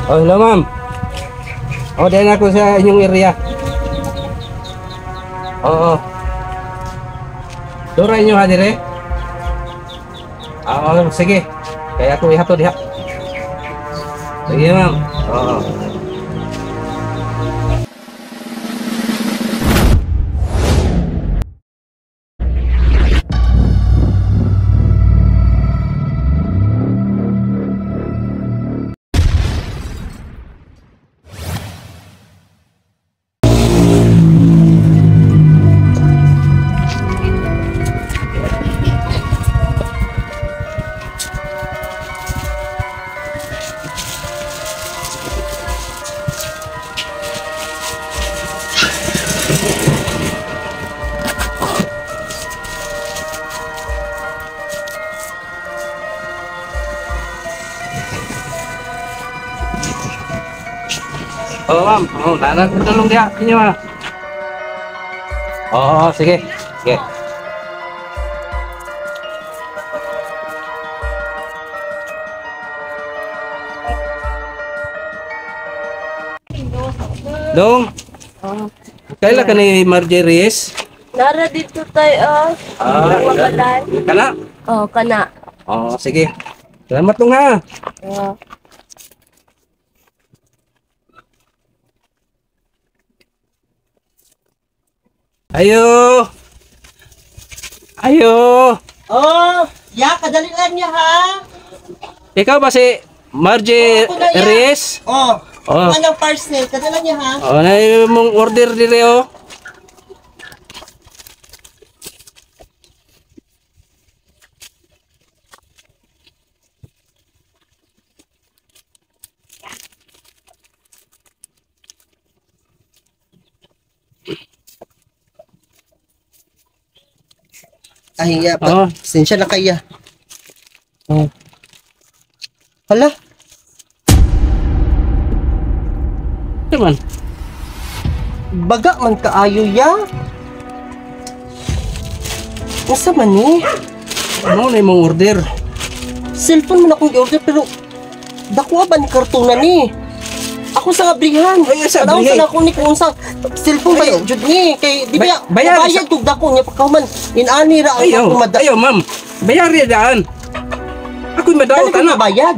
Oh, hello ma'am. Oh, dahil ako sa inyong area. Oo. Dora inyo ha dire? Ah, oh, sige. Kaya ako ihatod diha. Sige ma'am. Oo. Oh, ma'am. Oh, nana ko tulong diha inyo ha. Oo, sige. Sige. Dong. Oh. Kaila ka ni Margie Reyes? Nara dito tayo. Ah, kana? Oh, kana. Oh, sige. Salamat dong ha. Oh. Ayo. Ayo. Oh, ya, kadali lang niya ha. Ikaw ba si Margie Oh, ako na yan. Reyes? Oh, Oh. anong parcel? Kadali lang niya ha. Oh, na mong order dire oh. Ay, ya, Oh. pa. Sensya na kaya. Oh. Hala, Ano man? baga man kaayo ya. Unsa man ni? Ano na imong order? Cellphone man akong i-order pero dako ba ni kartonan ni? Ako sa abrihan. Ay, sa Tanaw abrihan. sa nako ni kung unsa cellphone ba jud ni kay di ba Bayar bayad kog dako niya pagkahuman inani ra ang Ayaw, akong mada. ayaw ma'am. Bayari daan. Ako'y madaot Dali ana. ka bayad.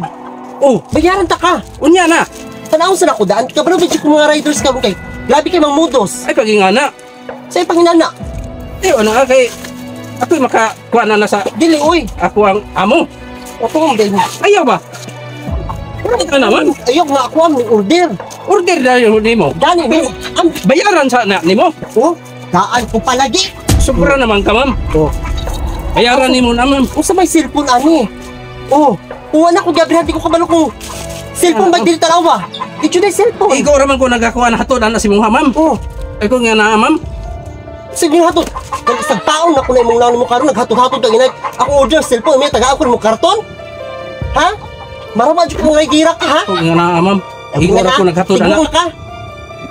Oh, Bayaran ta ka. unya na. Tanaw sa nako daan kabalo ba jud ko mga riders ka kay grabe kay mangmudos. Ay pagingana. Sa ipanginana. Ay ano ka kay ako'y makakuha na na sa Dili oy. ako ang amo. Oto mo din. Ayaw ba? Ano naman? Ayaw nga ako ang order. Order na yun nimo. Dani mi am Bayaran sa na nimo. oh daan ko palagi. Sobra naman ka ma'am. Oh. Bayaran nimo na ma'am. Unsa may cellphone ani? Oh, uwan ako gabrihan di ko kabalo kung cellphone ba dili tanawa. Di jud ay cellphone. Ikaw raman ko nagakuha na hatod ana si mong ma'am. Oh, Ay ko nga na ma'am. sige hatod. Kag isang taon na ko na imong naon mo karon naghatod-hatod ka ginay. Ako order cellphone, may tagaan ko mo karton. Ha? Marama jud ko mga gira ka ha? Ko nga na ma'am. Ikaw ra ko naghatod ana. Tigong ka.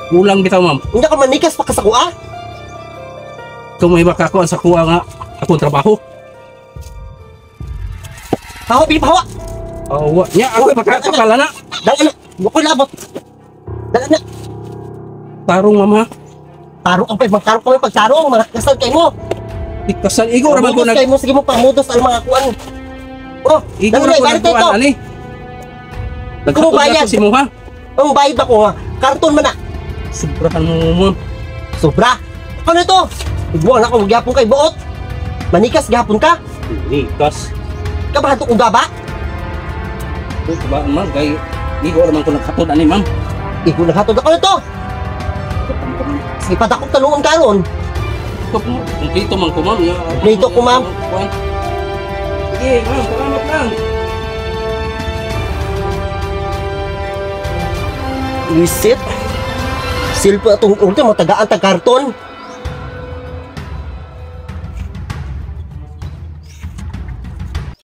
Kulang bitaw ma'am. Hindi ka manikas pa ka sa kuha. Kung may baka ko sa kuha nga akong trabaho. Hawa, bi hawa. Oh, wa. Nya ako makakapala na. Dala na. Wa ko labot. Dala na. Tarong ma'am ha. Tarong ang pag tarong kami pagtarong, mga kasal kay mo. Ikasal igo ra man ko Mudos nag kay mo sige mo pangmudos ang mga kuan. Oh, igo dala ra na, ko ibalik nagkuan ito. ani. Naghatod na Kumubayad. ko si Muha. Ang bayad ba ko ha? Karton man na. Sobrahan mo ma'am. Sobra. Ano ito? Igwa na ko gyapon kay buot. Manikas gyapon ka. Nikas. Kabahato kong gaba. Ko ba ma'am kay igo ra man ko naghatod ani ma'am. Igo naghatod ako nito. Sige padakop taluon karon. Kompleto man ko ma'am. Kompleto ko, ma'am. Sige ma'am, salamat lang. Reset. Cellphone atong order mo tagaan tag karton.